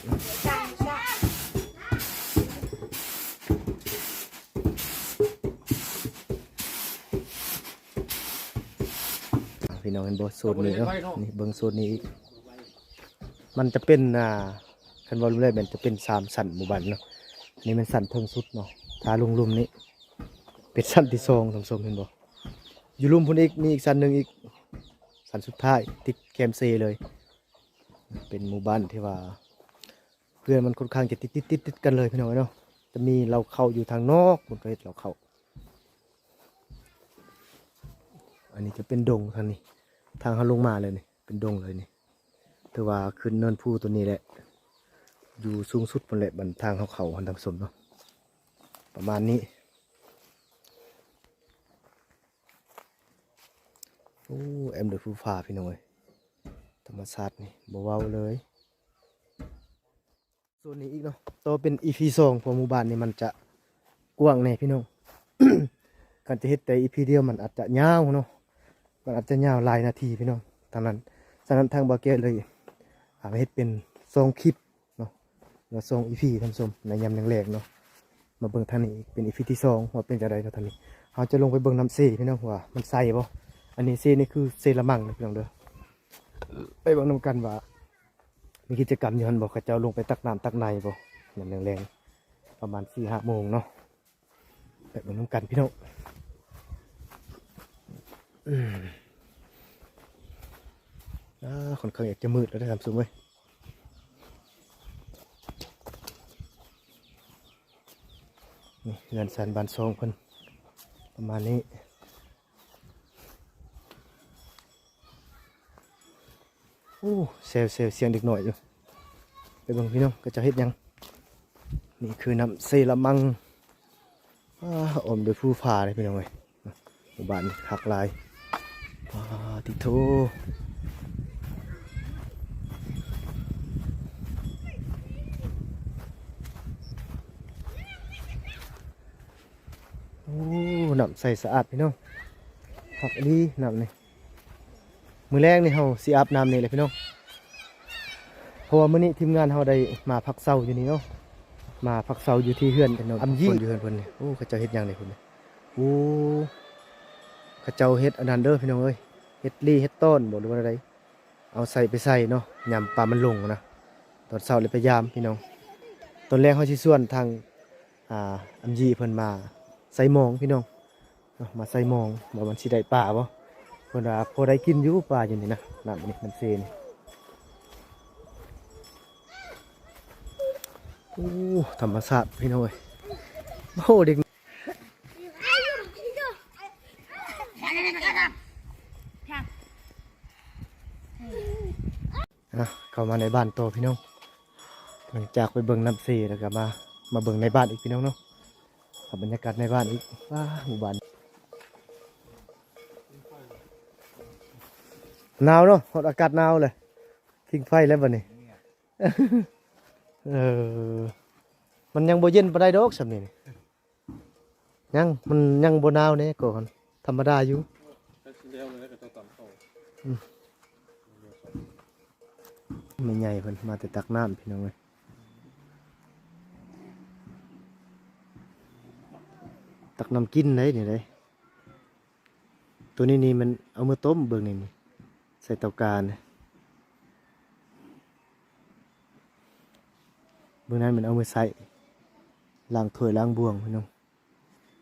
ພີ່ນ້ອງເຫັນບໍ່? ໂຊນນີ້ເນາະ ນີ້ເບິ່ງໂຊນນີ້ອີກ ມັນຈະເປັນ ອ່າ ຄັນເວົ້າລວມແລ້ວແມ່ນຈະເປັນສາມຊັ້ນໝູ່ບ້ານເນາະ. ອັນນີ້ແມ່ນຊັ້ນເທິງສຸດເນາະ ຖ້າລົງລຸ່ມນີ້ເປັນຊັ້ນທີສອງ ທ່ານຜູ້ຊົມເຫັນບໍ່? ຢູ່ລຸ່ມພຸ້ນອີກ ມີອີກຊັ້ນໜຶ່ງອີກ ຊັ້ນສຸດທ້າຍ ຕິດແຄມເຊເລີຍ. ເປັນໝູ່ບ້ານທີ່ວ່າເຮືອນມັນຄ່ອນຂ້າງຈະຕິດໆໆກັນເລີຍພີ່ນ້ອງເອີຍເນາະ. ຈະມີເລົ້າເຂົ້າຢູ່ທາງນອກພຸ້ນ ເຂົາເຮັດເລົ້າເຂົ້າ. ອັນນີ້ຈະເປັນດົງທາງນີ້ ທາງເຮົາລົງມາເລີຍນີ້ ເປັນດົງເລີຍນີ້. ຖືວ່າຂຶ້ນເນີນພູຕົວນີ້ແຫຼະ ຢູ່ສູງສຸດພຸ້ນແຫຼະ ບັນທາງເຮົາເຂົ້າຫັ້ນ ທ່ານຜູ້ຊົມເນາະ ປະມານນີ້. ໂອ້ ແອ້ມດ້ວຍພູຜາພີ່ນ້ອງເອີຍ ທຳມະຊາດນີ້ບໍ່ເວົ້າເລີຍ. ໂຊນນີ້ອີກເນາະ ຕໍ່ເປັນອີພີສອງ ເພາະໝູ່ບ້ານນີ້ມັນຈະກວ້າງແດ່ພີ່ນ້ອງ. ຄັນຈະເຮັດແຕ່ອີພີດຽວມັນອາດຈະຍາວເນາະ ມັນອາດຈະຍາວຫຼາຍນາທີພີ່ນ້ອງ. ທາງນັ້ນ ສະນັ້ນທາງບ່າວແກ້ວເລີຍ ອາ ເຮັດເປັນສອງຄລິບເນາະ ຫຼືວ່າສອງອີພີ ທ່ານຜູ້ຊົມ ໃນຍາມແລງໆເນາະ. ມາເບິ່ງທາງນີ້ອີກ ເປັນອີພີທີສອງ ວ່າເປັນຈັ່ງໃດເນາະ. ທາງນີ້ເຮົາຈະລົງໄປເບິ່ງນ້ຳເຊພີ່ນ້ອງ ວ່າມັນໃສບໍ່. ອັນນີ້ເຊນີ້ຄືເຊລະມັງເດີພີ່ນ້ອງເດີ. ໄປເບິ່ງນຳກັນວ່າ ມີກິດຈະກຳຢູ່ຫັ້ນບໍ່? ເຂົາເຈົ້າລົງໄປຕັກນ້ຳຕັກໃນບໍ່? ຍາມແລງໆ ປະມານສີ່ຫ້າໂມງເນາະ ໄປເບິ່ງນຳກັນພີ່ນ້ອງ. ອືມ ອ່າ ຄ່ອນຂ້າງຢາກຈະມືດແລ້ວເດີທ່ານຜູ້ຊົມເອີຍ. ນີ້ເຮືອນຊານບ້ານຊ່ອງເພິ່ນ ປະມານນີ້. ໂອ້ ແຊວໆ ສຽງເດັກນ້ອຍຢູ່ ໄປເບິ່ງພີ່ນ້ອງ ເຂົາເຈົ້າເຮັດຫຍັງ. ນີ້ຄືນ້ຳເຊລະມັງ ອາ ອ້ອມດ້ວຍພູຜາເດ້ພີ່ນ້ອງເອີຍ. ໝູ່ບ້ານຄັກຫຼາຍ ປາຕິໂທ. ໂອ້ ນ້ຳໃສສະອາດພີ່ນ້ອງ ຄັກອີ່ຫຼີນ້ຳນີ້. ມື້ແລງນີ້ເຮົາຊິອາບນ້ຳນີ້ແຫຼະພີ່ນ້ອງ ເພາະວ່າມື້ນີ້ທີມງານເຮົາໄດ້ມາພັກເຊົາຢູ່ນີ້ເນາະ ມາພັກເຊົາຢູ່ທີ່ເຮືອນພີ່ນ້ອງ ອຳຢີ ຢູ່ເຮືອນເພິ່ນນີ້. ໂອ້ ເຂົາເຈົ້າເຮັດຫຍັງນີ້ພຸ້ນນີ້? ໂອ້ ເຂົາເຈົ້າເຮັດອັນນັ້ນເດີພີ່ນ້ອງເອີຍ ເຮັດລີເຮັດຕ້ອນບໍ່ ຫຼືວ່າແນວໃດ? ເອົາໃສ່ໄປໃສ່ເນາະ ຍາມປາມັນລົງນະ. ຕອນເຊົ້າເລີຍໄປຢາມພີ່ນ້ອງ ຕອນແລງເຮົາຊິຊວນທາງ ອ່າ ອຳຢີເພິ່ນມາໃສ່ມອງພີ່ນ້ອງເນາະ ມາໃສ່ມອງ ວ່າມັນຊິໄດ້ປາບໍ່. ເພິ່ນວ່າພໍໄດ້ກິນຢູ່ປາຢູ່ນີ້ນະ ນ້ຳນີ້ ນ້ຳເຊນີ້. ໂອ້ ທຳມະຊາດພີ່ນ້ອງເອີຍ. ໂອ້ ເດັກ ອ່ະ ເຂົ້າມາໃນບ້ານຕໍ່ພີ່ນ້ອງ ຫຼັງຈາກໄປເບິ່ງນ້ຳເຊແລ້ວກໍມາ ມາເບິ່ງໃນບ້ານອີກພີ່ນ້ອງເນາະ. ເອົາບັນຍາກາດໃນບ້ານອີກ ວ້າ ໝູ່ບ້ານ ໜາວເນາະ ຮອດອາກາດໜາວເລີຍ ຜິງໄຟແລ້ວບັດນີ້. ເອີ ມັນຍັງບໍ່ເຢັນປານໃດດອກຊ່ຳນີ້. ຍັງ ມັນຍັງບໍ່ໜາວແດ່ກໍ ທຳມະດາຢູ່. ໃກ້ຊິແລ້ວແລ້ວ ເຂົາເຈົ້າຕຳເຂົ້າ. ອືມ ແມ່ໃຫຍ່ເພິ່ນມາແຕ່ຕັກນ້ຳພີ່ນ້ອງເອີຍ ຕັກນ້ຳກິນໄດ໋ນີ້ໄດ໋. ໂຕນີ້ນີ້ມັນເອົາມາຕົ້ມ ເບິ່ງນີ້ນີ້ ໃສ່ເຕົາການ. ເບິ່ງນັ້ນແມ່ນເອົາມາໃຊ້ລ້າງຖ້ວຍລ້າງບ່ວງພີ່ນ້ອງ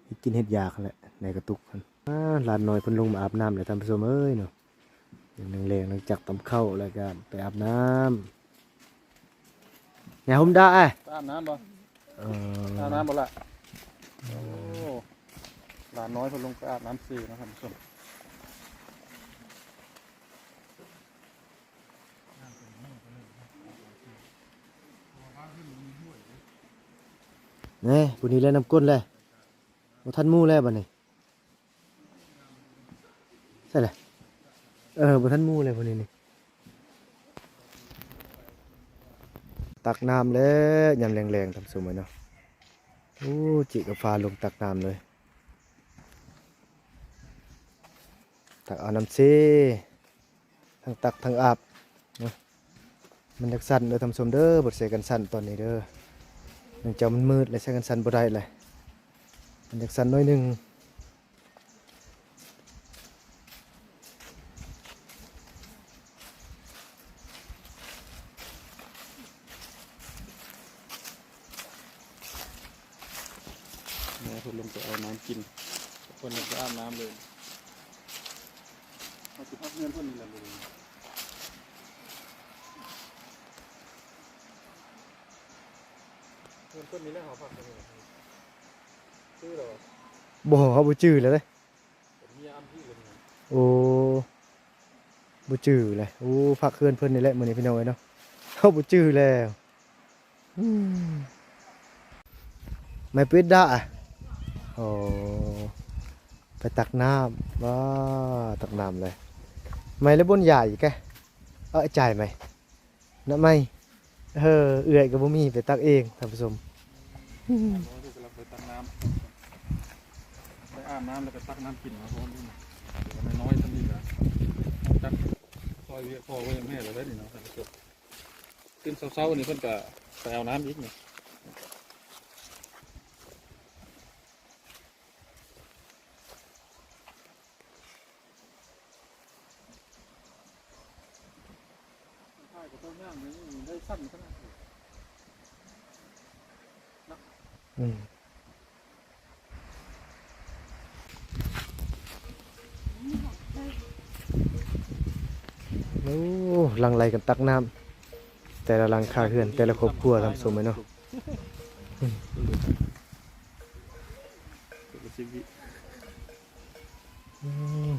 ເຮັດກິນເຮັດຢາກຫັ້ນແຫຼະ ໃນກະຕຸກຫັ້ນ. ອາ ຫຼານນ້ອຍເພິ່ນລົງມາອາບນ້ຳແລ້ວທ່ານຜູ້ຊົມເອີຍເນາະ. ແລງໆ ຫຼັງຈາກຕຳເຂົ້າແລ້ວກະໄປອາບນ້ຳ. ຍາຫົ່ມດາອ້າຍ ໄປອາບນ້ຳບໍ່? ເອີ ອາບນ້ຳບໍ່ລະ? ໂອ້ ຫຼານນ້ອຍເພິ່ນລົງໄປອາບນ້ຳເຊເນາະທ່ານຜູ້ຊົມ. ແນ່ ຜູ້ນີ້ແຫຼະນ້ຳກົ້ນແຫຼະ ບໍ່ທັນໝູ່ແລ້ວບັດນີ້. ໃຊ່ລະ ເອີ ບໍ່ທັນໝູ່ແລ້ວຜູ້ນີ້ນີ້. ຕັກນ້ຳແລ້ວຍາມແລງໆ ທ່ານຜູ້ຊົມເອີຍເນາະ. ໂອ້ ຈິກາຟ້າລົງຕັກນ້ຳເລີຍ. ຕັກເອົານ້ຳເຊ ທັງຕັກທັງອາບເນາະ. ມັນຢາກສັ່ນເດີທ່ານຜູ້ຊົມເດີ ບໍ່ໄດ້ໃສ່ກັນສັ່ນຕອນນີ້ເດີ ເນື່ອງຈາກມັນມືດ ແລະ ໃສ່ກັນສັ່ນບໍ່ໄດ້ແຫຼະ ມັນຢາກສັ່ນໜ້ອຍໜຶ່ງ. ແມ່ເພິ່ນລົງໄປເອົານ້ຳກິນ ເພິ່ນລົງໄປອາບນ້ຳເລີຍ. ເຮົາຊິພັກເຮືອນເພິ່ນນີ້ແຫຼະມື້ນີ້ ເຮືອນເພິ່ນນີ້ແຫຼະ ເຮົາພັກເພິ່ນນີ້ແຫຼະ. ຈື່ແລ້ວບໍ່? ບໍ່ ເຮົາບໍ່ຈື່ແລ້ວເດ້. ໂອ້ ບໍ່ຈື່ແລ້ວ. ໂອ້ ພັກເຮືອນເພິ່ນນີ້ແຫຼະມື້ນີ້ພີ່ນ້ອງເອີຍເນາະ ເຮົາບໍ່ຈື່ແລ້ວ. ອືມ ໄມ້ປິດດາ ໂອ້ ໄປຕັກນ້ຳ ວ້າ ຕັກນ້ຳເລີຍ. ໄມ້ລະບົນຢາອີກແກ ເອີ ຈ່າຍໄມ້ ນະໄມ້ ເອີ ເອື້ອຍກໍບໍ່ມີ ໄປຕັກເອງທ່ານຜູ້ຊົມ. ນ້ອຍເພິ່ນກຳລັງໄປຕັກນ້ຳ ໄປອາບນ້ຳແລ້ວກໍຕັກນ້ຳກິນເນາະ. ເພາະວ່ານ້ອຍໆ ສ່ຳນີ້ກໍຈັກຊ່ອຍວຽກພໍ່ເພິ່ນແມ່ແລ້ວເດ້ນີ້ເນາະທ່ານຜູ້ຊົມ. ຕື່ນເຊົ້າໆ ນີ້ເພິ່ນກໍໄປເອົານ້ຳອີກນີ້. ອືມ ໂອ້ ຫຼັ່ງໄຫຼກັນຕັກນ້ຳ ແຕ່ລະຫຼັງຄາເຮືອນ ແຕ່ລະຄອບຄົວທ່ານຜູ້ຊົມເອີຍເນາະ. ອືມ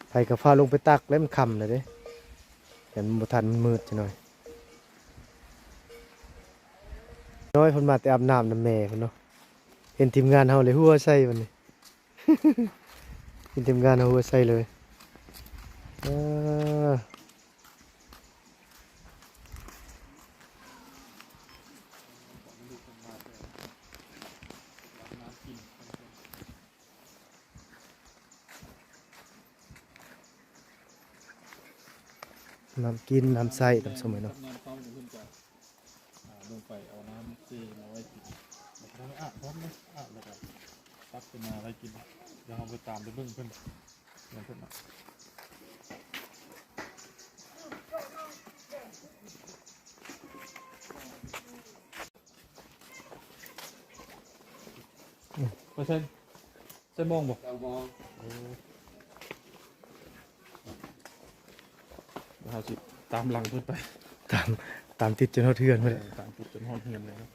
ໃຜກໍຟ້າວລົງໄປຕັກແລ້ວ ມັນຄ່ຳແລ້ວເດ້ ຢ້ານມັນບໍ່ທັນ ມັນມືດຈັກໜ້ອຍ. ນ້ອຍເພິ່ນມາແຕ່ອາບນ້ຳນຳແມ່ເພິ່ນເນາະ ເຫັນທີມງານເຮົາເລີຍຫົວໃສ່ບັດນີ້ ເຫັນທີມງານເຮົາຫົວໃສ່ເລີຍ. ເອີ ນ້ຳກິນນ້ຳໃຊ້ ທ່ານຜູ້ຊົມເອີຍເນາະ. ຍາມເຊົ້ານີ້ເພິ່ນກະ ອ່າ ລົງໄປເອົານ້ຳເຊມາໄວ້ກິນ ແລ້ວກໍໄດ້ອາບພ້ອມເນາະ ອາບແລ້ວກໍຕັກຂຶ້ນມາໄວ້ກິນ. ດຽວເຮົາໄປຕາມໄປເບິ່ງເພິ່ນ ເພິ່ນເນາະ. ອືມ ເປີເຊັນ ໃສ່ໂມງບໍ່? ເກົ້າໂມງ. ໂອ້ ເຮົາຊິຕາມຫຼັງເພິ່ນໄປ ຕາມ ຕາມຕິດຈົນຮອດເຮືອນພຸ້ນແຫຼະ. ເອີ ຕາມຕິດຈົນຮອດເຮືອນເລີຍເນາະ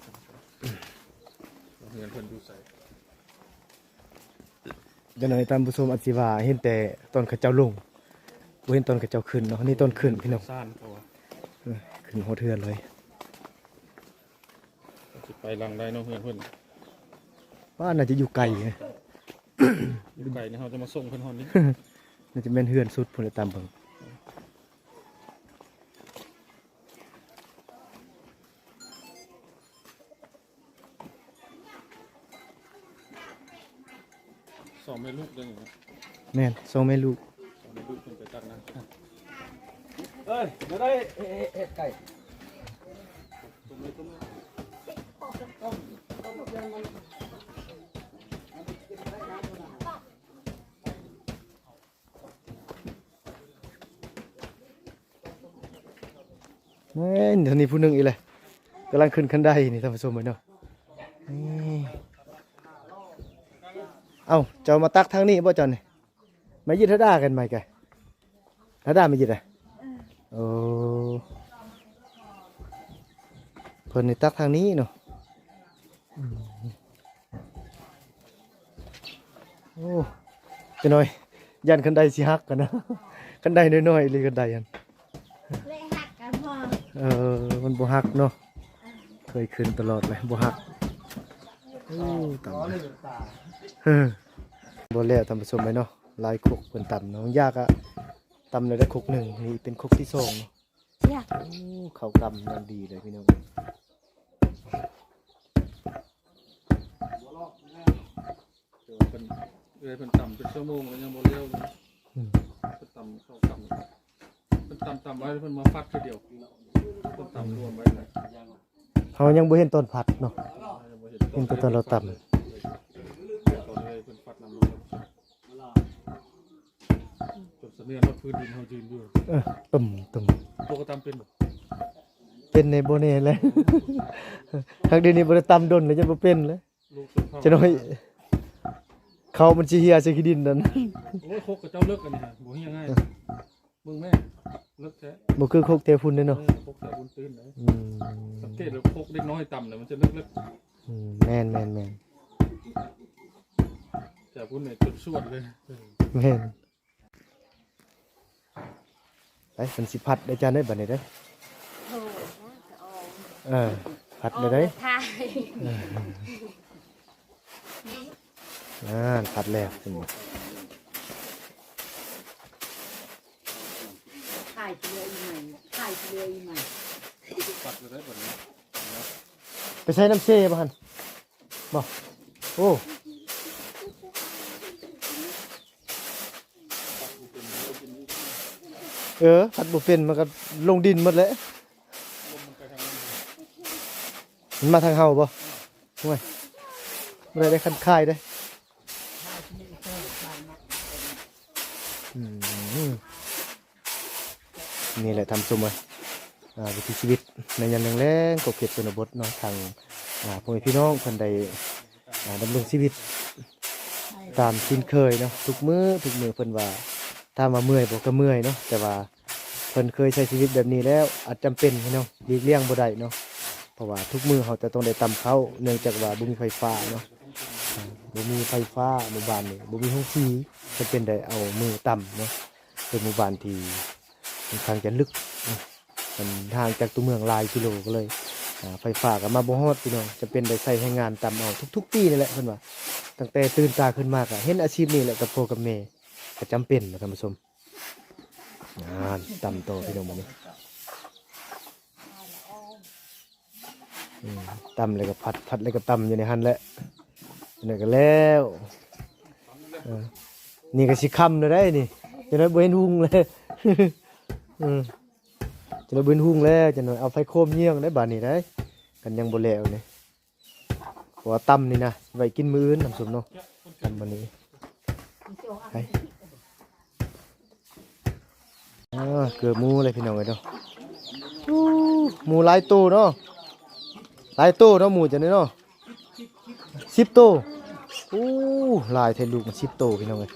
ວ່າເຮືອນເພິ່ນຢູ່ໃສ. ຈັ່ງໃດທ່ານຜູ້ຊົມອາດຊິວ່າເຫັນແຕ່ຕອນເຂົາເຈົ້າລົງ ບໍ່ເຫັນຕອນເຂົາເຈົ້າຂຶ້ນເນາະ. ນີ້ຕອນຂຶ້ນພີ່ນ້ອງ ເອີ ຂຶ້ນຮອດເຮືອນເລີຍ. ຊິໄປຫຼັງໃດເນາະ ເຮືອນເພິ່ນ ວ່າໜ້າຈະຢູ່ໄກ ຢູ່ໄກນີ້ ເຮົາຈະມາສົ່ງເພິ່ນຮອດນີ້ ໜ້າຈະແມ່ນເຮືອນສຸດພຸ້ນແຫຼະ ຕາມເບິ່ງ. ສອງແມ່ລູກເດ້ນີ້ເນາະ. ແມ່ນ ສອງແມ່ລູກ ສອງແມ່ລູກເພິ່ນໄປຕັກນ້ຳ. ເອີຍ ແນວໃດ ເຮັດ ເຮັດໄກ່ ຕົ້ມເລີຍ ຕົ້ມເລີຍ. ແມ່ນ ເທື່ອນີ້ຜູ້ໜຶ່ງອີກແຫຼະ. ກຳລັງຂຶ້ນຄັນໄດນີ້ທ່ານຜູ້ຊົມເອີຍເນາະ. ນີ້ ເອົ້າ ເຈົ້າມາຕັກທາງນີ້ບໍ່ເຈົ້ານີ້? ມາຢືນທາດາກັນໃໝ່ກະ ທາດາມາຢືນນະ. ເອີ ໂອ້ ເພິ່ນນີ້ຕັກທາງນີ້ເນາະ. ອືມ ໂອ້ ຈັກໜ້ອຍຢ້ານຄັນໄດຊິຫັກຫັ້ນນະ. ຄັນໄດນ້ອຍໆອີ່ຫຼີ ຄັນໄດຫັ້ນ ແລະ ຫັກກໍພໍ ເອີ ມັນບໍ່ຫັກເນາະ. ເອີ ເຄີຍຂຶ້ນຕະຫຼອດເລີຍ ບໍ່ຫັກ. ໂອ້ ຕຳ ເອີ ບໍ່ແລ້ວທ່ານຜູ້ຊົມເອີຍເນາະ. ຫຼາຍຄົກເພິ່ນຕຳເນາະ ຢາກະຕຳແລ້ວໄດ້ຄົກໜຶ່ງ ນີ້ເປັນຄົກທີສອງເນາະ. ຢາກ ໂອ້ ເຂົ້າກຳຢ່າງດີເລີຍພີ່ນ້ອງ. ແຕ່ວ່າເພິ່ນ ເອື້ອຍເພິ່ນຕຳເປັນຊົ່ວໂມງແລ້ວຍັງບໍ່ແລ້ວເລີຍ. ອືມ ເພິ່ນຕຳເຂົ້າກຳ ເພິ່ນຕຳ ຕຳໄວ້ ເພິ່ນມາຟັດຄືດຽວ ເພິ່ນຕຳລວມໄວ້ນະ. ເຮົາຍັງບໍ່ເຫັນຕອນຜັດເນາະ ຍັງບໍ່ເຫັນ ເຫັນແຕ່ຕອນລາວຕຳ ຕອນເອື້ອຍເພິ່ນຟັດນຳລົງ ຈົນສະເໜືອນຮອດພື້ນດິນເຮົາຢືນຢູ່. ເອີ ຕຸ່ມ ຕຸ່ມ ໂຕກໍຕຳເປັນບໍ່? ເປັນແດ່ບໍ່ແນ່ແຫຼະ. ຫາກດຽວນີ້ບໍ່ໄດ້ຕຳດົນແລ້ວ ຈະບໍ່ເປັນແລ້ວ. ລູກຊົນເຜົ່າ ຈັກໜ້ອຍເຂົ້າມັນຊິເຫ່ຍໃສ່ຂີ້ດິນນັ້ນ. ໂອ້ຍ ຄົກຂະເຈົ້າເລິກອັນນີ້ຫັ້ນ ບໍ່ເຫ່ຍງ່າຍ. ເອີ ເບິ່ງແມ່ ເລິກແທ້ ບໍ່ຄືຄົກແຖວພຸ້ນເດ້ເນາະ. ເອີ ຄົກແຖວພຸ້ນຕື້ນເດ້. ອືມ ສັງເກດແລ້ວຄົກເດັກນ້ອຍຕຳນະ ມັນຈະເລິກໆ. ອືມ ແມ່ນໆໆ ແຖວພຸ້ນນີ້ຈົນສວດເລີຍ. ແມ່ນ. ໄປ ເພິ່ນຊິຜັດເດີ ຈານເດີ ບາດນີ້ເດີ. ໂອ້ ເອີ ຜັດເລີຍເດີ. ເອີ ອ່າ ຜັດແລ້ວ ເຫັນບໍ່? ຖ່າຍເທື່ອອີໃໝ່ ຖ່າຍເທື່ອອີໃໝ່. ໄປໃສ່ນ້ຳເຊບໍ່ຫັ້ນ? ບໍ່ ໂອ້ ເອີ ພັດບໍ່ເປັນ ມັນກໍລົງດິນໝົດແຫຼະ. ມັນມາທາງເຮົາບໍ່? ໂອ້ຍ ບໍ່ໄດ້ ໄດ້ຄັນຄາຍເດ້. ອືມ ນີ້ແຫຼະທ່ານຜູ້ຊົມເອີຍ ອ່າ ວິຖີຊີວິດໃນຍາມແລງໆ ຂອບເຂດຊົນນະບົດເນາະ. ທາງ ອ່າ ພໍ່ແມ່ພີ່ນ້ອງເພິ່ນໄດ້ ອ່າ ດຳລົງຊີວິດຕາມເຊັ່ນເຄີຍເນາະ ທຸກມື້ ທຸກມື້. ເພິ່ນວ່າ ຖາມວ່າເມື່ອຍບໍ່? ກໍເມື່ອຍເນາະ ແຕ່ວ່າເພິ່ນເຄີຍໃຊ້ຊີວິດແບບນີ້ແລ້ວ ອາດຈຳເປັນເນາະ ຫຼີກລ່ຽງບໍ່ໄດ້ເນາະ. ເພາະວ່າທຸກມື້ເຮົາຈະຕ້ອງໄດ້ຕຳເຂົ້າ ເນື່ອງຈາກວ່າບໍ່ມີໄຟຟ້າເນາະ ອ່າ ບໍ່ມີໄຟຟ້າ. ໝູ່ບ້ານນີ້ບໍ່ມີໂຮງສີ ຈຳເປັນໄດ້ເອົາມືຕຳເນາະ. ເປັນໝູ່ບ້ານທີ່ ຂ້ອນຂ້າງຈະເລິກເນາະ ມັນຫ່າງຈາກຕົວເມືອງຫຼາຍກິໂລ ກໍເລີຍ ອ່າ ໄຟຟ້າກໍມາບໍ່ຮອດພີ່ນ້ອງ. ຈຳເປັນໄດ້ໃຊ້ແຮງງານຕຳເອົາທຸກໆປີນີ້ແຫຼະ ເພິ່ນວ່າ. ຕັ້ງແຕ່ຕື່ນຕາຂຶ້ນມາກໍເຫັນອາຊີບນີ້ແຫຼະ ກັບພໍ່ກັບແມ່ ກໍຈຳເປັນນະທ່ານຜູ້ຊົມ. ອ່າ ຕຳຕໍ່ພີ່ນ້ອງ ບາດນີ້. ອືມ ຕຳແລ້ວກໍຜັດ ຜັດແລ້ວກໍຕຳຢູ່ໃນຫັ້ນແຫຼະ. ຈັ່ງໃດກໍແລ້ວ ເອີ ນີ້ກໍຊິຄ່ຳແລ້ວໄດ໋ນີ້ ຈັ່ງໃດບໍ່ເຫັນຮຸ່ງເລີຍ. ເອີ ຈັ່ງໃດບໍ່ເຫັນຮຸ່ງແລ້ວ ຈັ່ງໃດເອົາໄຟໂຄມຍ່ຽງໄດ໋ບາດນີ້ໄດ໋ ຄັນຍັງບໍ່ແລ້ວນີ້. ເພາະວ່າຕຳນີ້ນະ ໄວ້ກິນມື້ອື່ນທ່ານຜູ້ຊົມເນາະ. ຕຳບາດນີ້ ໄປ ອ່າ ເກືອໝູເລີຍພີ່ນ້ອງເອີຍເນາະ. ໂອ້ ໝູຫຼາຍໂຕເນາະ ຫຼາຍໂຕເນາະ ໝູຈັ່ງນີ້ເນາະ. ສິບໂຕ. ໂອ້ ຫຼາຍແທ້ ລູກມັນສິບໂຕພີ່ນ້ອງເອີຍ.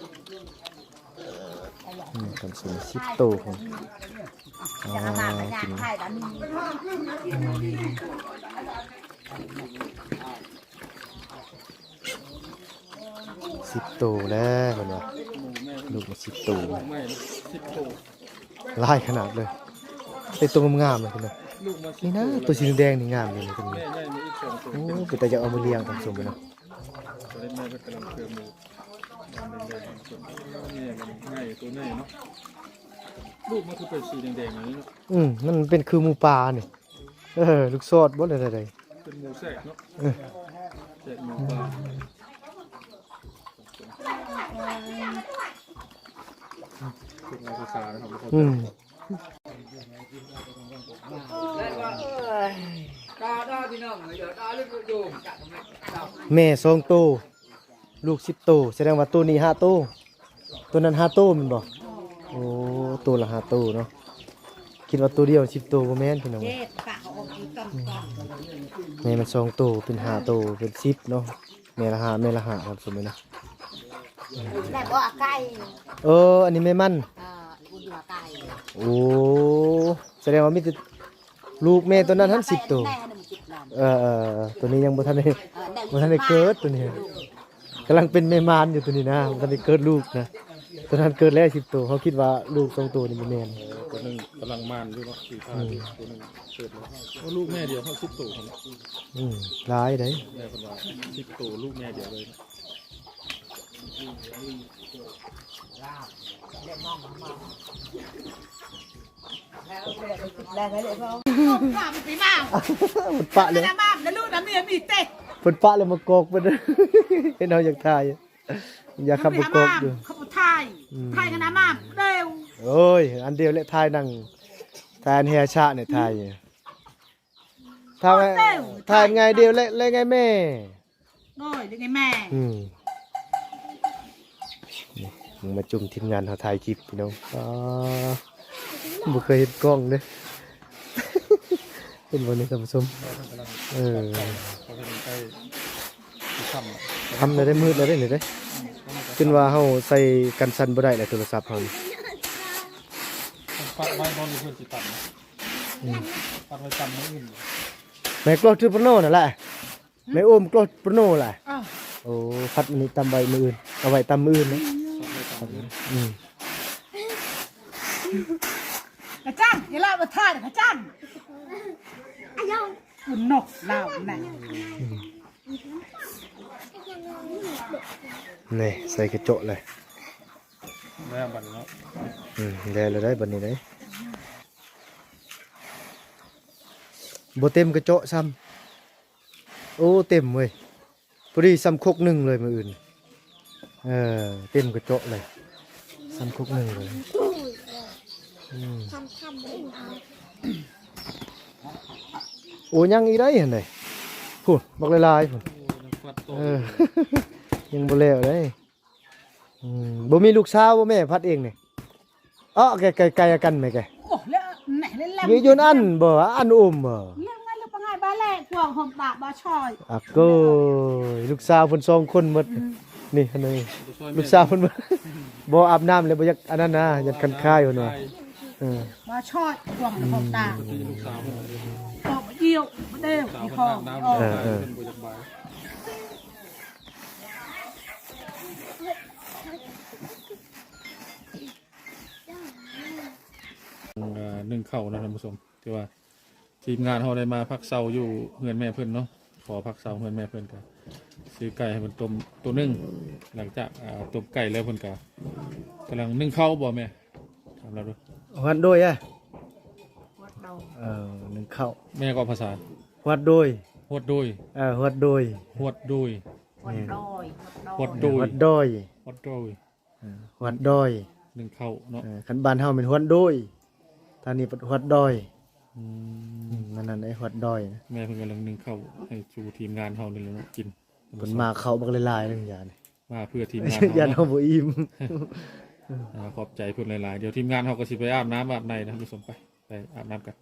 ອືມ ຄັນສົມສິບໂຕພຸ້ນ ອ່າ ກິນ ສິບໂຕແລ້ວເພິ່ນວ່າ ລູກມັນສິບໂຕ. ຫຼາຍຂະໜາດເລີຍ ເປັນໂຕງາມໆເລີຍເພິ່ນວ່າ. ນີ້ນະ ໂຕສີແດງໆນີ້ງາມຢູ່ນີ້ເພິ່ນ. ໂອ້ ເປັນຕາຢາກເອົາມາລ້ຽງທ່ານຜູ້ຊົມເນາະ. ລູກມັນຄືເປັນສີແດງໆ ອັນນີ້ເນາະ. ອືມ ມັນເປັນຄືໝູປ່ານີ້. ເອີ ລູກຊອດບໍ່ ຫຼືໃດ? ເປັນໝູແຊກເນາະ. ເອີ ແຊກໝູປ່າ. ອືມ ເປັນພາສານະຄັບ ອືມ. ແມ່ສອງໂຕ ລູກສິບໂຕ ສະແດງວ່າໂຕນີ້ຫ້າໂຕ ໂຕນັ້ນຫ້າໂຕແມ່ນບໍ່? ໂອ້ ໂຕລະຫ້າໂຕເນາະ. ໂອເຄ ຄິດວ່າໂຕດຽວສິບໂຕ ບໍ່ແມ່ນພີ່ນ້ອງເອີຍ. ເຈັດ ປະເອົາອອກອີກກ່ອນ ອືມ ແມ່ມັນສອງໂຕ ເປັນຫ້າໂຕ ເປັນສິບເນາະ. ແມ່ລະຫ້າ ແມ່ລະຫ້າ ທ່ານຜູ້ຊົມເອີຍເນາະ. ໄດ້ບໍ່ ອາໄກ່? ເອີ ອັນນີ້ແມ່ມັນ. ເອີ ອຸນຢູ່ອາໄກ່. ໂອ້ ສະແດງວ່າມີແຕ່ລູກແມ່ຕົວນັ້ນຫັ້ນສິບໂຕ. ເອີ ຕົວນີ້ຍັງບໍ່ທັນໄດ້ ເອີ ບໍ່ທັນໄດ້ເກີດຕົວນີ້. ກຳລັງເປັນແມ່ມານຢູ່ຕົວນີ້ນະ ບໍ່ທັນໄດ້ເກີດລູກນະ. ຕົວນັ້ນເກີດແລ້ວສິບໂຕ ເຮົາຄິດວ່າລູກສອງໂຕນີ້ບໍ່ແມ່ນ. ເອີ ຕົວໜຶ່ງກຳລັງມານຢູ່ເນາະ ສີຟ້າຢູ່. ອືມ ຕົວໜຶ່ງເກີດແລ້ວ. ໂອ້ ລູກແມ່ດຽວເຮົາສິບໂຕພຸ້ນ. ອືມ ຫຼາຍເດ້. ແມ່ເພິ່ນວ່າສິບໂຕ ລູກແມ່ດຽວເລີຍ. ເພິ່ນປະເລີຍ ເພິ່ນປະເລີຍມາກອກເພິ່ນ ເຫັນເຮົາຢາກຖ່າຍ ຢາກເຂົ້າໄປກອກຢູ່. ເຂົາບໍ່ຖ່າຍ ອືມ ຖ່າຍກັນນະມາເດີ. ໂອ້ຍ ອັນດຽວແຫຼະ ຖ່າຍນັ່ງ ຖ່າຍອັນແຮ່ຊະນີ້ ຖ່າຍ ຖ່າຍ ຖ່າຍໄງດຽວແຫຼະ ແລະໄງແມ່. ໂອ້ຍ ເດັກໃຫຍ່ແມ່. ອືມ ນີ້ ມາຈຸ່ມທີມງານເຮົາຖ່າຍຄລິບພີ່ນ້ອງ. ອໍ ບໍ່ເຄີຍເຫັນກ້ອງເດ້. ເຫັນບໍ່ນີ້ທ່ານຜູ້ຊົມ? ເອີ ຄ່ຳແລ້ວເດ້ ມືດແລ້ວເດ້ນີ້ເດ້. ຈົນວ່າເຮົາໃສ່ກັນສັ່ນບໍ່ໄດ້ແລ້ວ ໂທລະສັບເຮົານີ້. ປະໄວ້ບ່ອນທີ່ເພິ່ນຊິຕຳນະ. ອືມ ປັດໄວ້ຕຳມື້ອື່ນ. ແມ່ກອກຖືປະໂນນັ້ນແຫຼະ ແມ່ໂອມກອກປະໂນແຫຼະ. ໂອ້ ພັດມື້ນີ້ຕຳໄວ້ມື້ອື່ນ ເອົາໄວ້ຕຳມື້ອື່ນເນາະ. ອືມ ກະຈັງ ຢ່າລາວມາຖ່າຍກະຈັງ. ອາຍົ ນອກລາວນະ. ອືມ ນີ້ ໃສ່ກະເຈາະເລີຍ. ແລ້ວບັດນີ້ເນາະ. ອືມ ແລ້ວແລ້ວໄດ໋ບັດນີ້ໄດ໋ ບໍ່ເຕັມກະເຈາະຊ້ຳ. ໂອ້ ເຕັມເວີຍ ພໍດີຊ້ຳຄົກໜຶ່ງເລີຍມື້ອື່ນ. ເອີ ເຕັມກະເຈາະເລີຍ ຊ້ຳຄົກໜຶ່ງເລີຍ. ອືມ ໂອ້ ຍັງອີກໄດ໋ຫັ້ນໃດ໋ ພຸ້ນ ບັກຫຼາຍໆ ພຸ້ນ. ເອີ ຍັງບໍ່ແລ້ວເດ້. ອືມ ບໍ່ມີລູກສາວບໍ່ແມ່ ພັດເອງນີ້? ເອາະ ໄກ ໄກ ໄກກັນແມ່ແກ. ໂອ້ ແລ້ວແນ່ ແລ້ວ ຢູ່ ຢູ່ອັນບໍ່ ອັນອຸມບໍ່? ແລ້ວໄງ ແລ້ວປະໄງບາແລກວາງຫົມດາບາຊອຍ. ອາໂກຍ ລູກສາວເພິ່ນສອງຄົນໝົດ. ອືມ ນີ້ ອັນນີ້ ລູກສາວເພິ່ນບໍ່ ບໍ່ອາບນ້ຳ ແລ້ວບໍ່ຢາກອັນນັ້ນນະ ຢ້ານຄັນຄາຍເພິ່ນວ່າ. ເອີ ມາຊອດກວາງ ອືມ ຂອງຕາ ອືມ ຕອບດຽວບໍ່ໄດ້ ເອີ ເອີ ເອີ ໜຶ້ງເຂົ້ານະທ່ານຜູ້ຊົມ ຖືວ່າ ທີມງານເຮົາໄດ້ມາພັກເຊົາຢູ່ເຮືອນແມ່ເພິ່ນເນາະ. ຂໍພັກເຊົາເຮືອນແມ່ເພິ່ນ ກະຊື້ໄກ່ໃຫ້ເພິ່ນຕົ້ມໂຕໜຶ່ງ. ຫຼັງຈາກ ອ່າ ຕົ້ມໄກ່ແລ້ວ ເພິ່ນກະກຳລັງໜຶ້ງເຂົ້າບໍ່ແມ່? ຖາມລາວດູ. ຮວດໂດຍ ເອີ ໜຶ້ງເຂົ້າ. ແມ່ກໍພາສາ ຮວດໂດຍ ຮວດໂດຍ ເອີ ຮວດໂດຍ ຮວດໂດຍ ຮວດໂດຍ ຮວດໂດຍ ຮວດໂດຍ ເອີ ຮວດດອຍ ໜຶ້ງເຂົ້າເນາະ. ເອີ ຄັນບ້ານເຮົາແມ່ນຮວດໂດຍ ທາງນີ້ເພິ່ນຮວດດອຍ. ອືມ ອືມ ນັ້ນ ນັ້ນ ໄອ້ຮວດດອຍນະ. ແມ່ເພິ່ນກຳລັງໜຶ້ງເຂົ້າໃຫ້ສູ່ທີມງານເຮົານີ້ແຫຼະເນາະກິນ. ເພິ່ນມາເຂົ້າບັກຫຼາຍໆ ໜຶ່ງຢ່ານີ້ ມາເພື່ອທີມງານ ຢ້ານເຮົາບໍ່ອີ່ມ. ອ່າ ຂອບໃຈເພິ່ນຫຼາຍໆ. ດຽວທີມງານເຮົາກໍຊິໄປອາບນ້ຳອາບໃນນະທ່ານຜູ້ຊົມ ໄປ ໄປອາບນ້ຳກັນ.